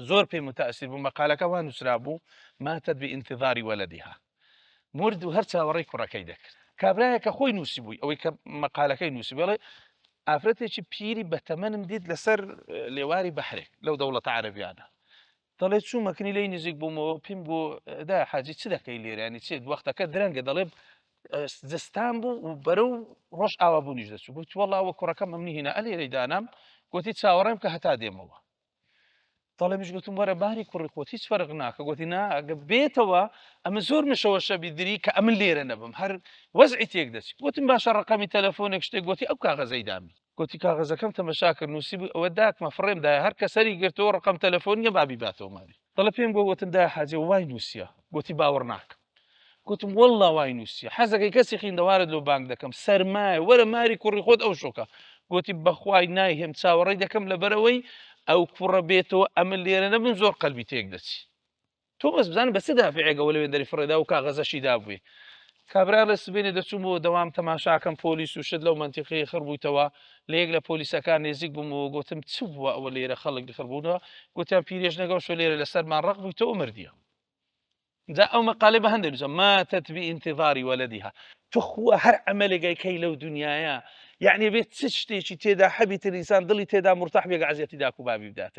زۆر پێی متاثیر بوو، مەقالەکە وا نووسرابوو، ماتت بانتظار ولدها، مرد و هەر چاوەڕێی کوڕەکەی دەکرد. کابرایەک کە خۆی نووسیبووی، ئەوەی کە مەقالەکەی نووسیبووی، ئەڵێ ئافرەتێکی پیری بەتەمەنم دیت لەسەر لێواری بەحرێک لەو دەوڵەتە عەرەبیانە. دەڵێ چوومە کنی لێی نزیک بوومەوە، پێم گۆ دایە حاجی چ دەکەی لێرە، یانی چی وەختەکە درەنگە. دەڵێ زستان بوو و بەرەو ڕۆژ ئاوابوونیش دەچوو. گوتی وەڵا ئەوە کوڕەکەم ئەمنی هینا ئەلێرەی دانام، گوتی چاوەڕێم کە هەتا دێمەوە. دەڵێ منیش گوتم وەرە باری کوڕی خۆت هیچ فەرق ناکە. گوتی نا ئەگە بێتەوە ئەمە زۆر مشەوە شەبی دری کە ئەمن لێرە نەبم هەر وەزعی تێک دەچی. گوتم باشە ڕقەمی تەلەفۆنێک شتێک. گوتی ئەو کاغەزەی دامی. گوتی کاغەزەکەم تەمەشا کرد نووسیبووی ئەوە داکمە فڕێم دایە هەر کە سەری گرتەوە ڕقەم تەلەفۆن نییە با بیباتەوە مالی. دەڵێ پێم گوت وتم دایە حاجی وای نووسیە. گوتی باوەڕ ناکەم. گوتم واللە وای نووسیە، حەزەکەی کەسی خیندەوارت لۆ بانگ دەکەم سەرمایە وەرە ماری کوڕی خۆت ئەو شۆکە. گوتی بەخوای نایهێم چاوەڕێی دەکەم لەبەرئەوەی ئەو کوڕە بێتەوە ئەمن لێرە نەبم زۆر قەلبی تێک دەچی. تۆ بەس بزانە بە چ دافعێک ئەوە لەوێ دەری فڕێدا و کاغەزەشی دابووی. کابرا ڵێ سبەینێ دەچووم بۆ دەوام تەماشاکەم پۆلیس و شت لەو مەنتیقەیە خڕ بوویتەوە، لە یەک لە پۆلیسەکان نێزیک بوومەوە گۆتم چ بووە ئەوە لێرە خەڵک خڕ بوونەوە؟ گۆتیان پیرێژنەکە شۆ لێرە لەسەرمان ڕەق بوویتەوە مردیە. جا ئەو مەقالەی بە هەندێک نووسە ماتت بانتظار ولدها. توخوا هەر عەمەلێک ئەیکەی لەو دنیایە یعنی بێت چ شتێکی تێدا حەبیتر ئینسان دڵی تێدا مورتاح بێ گە عەزیەتی داک و بابی بداتن.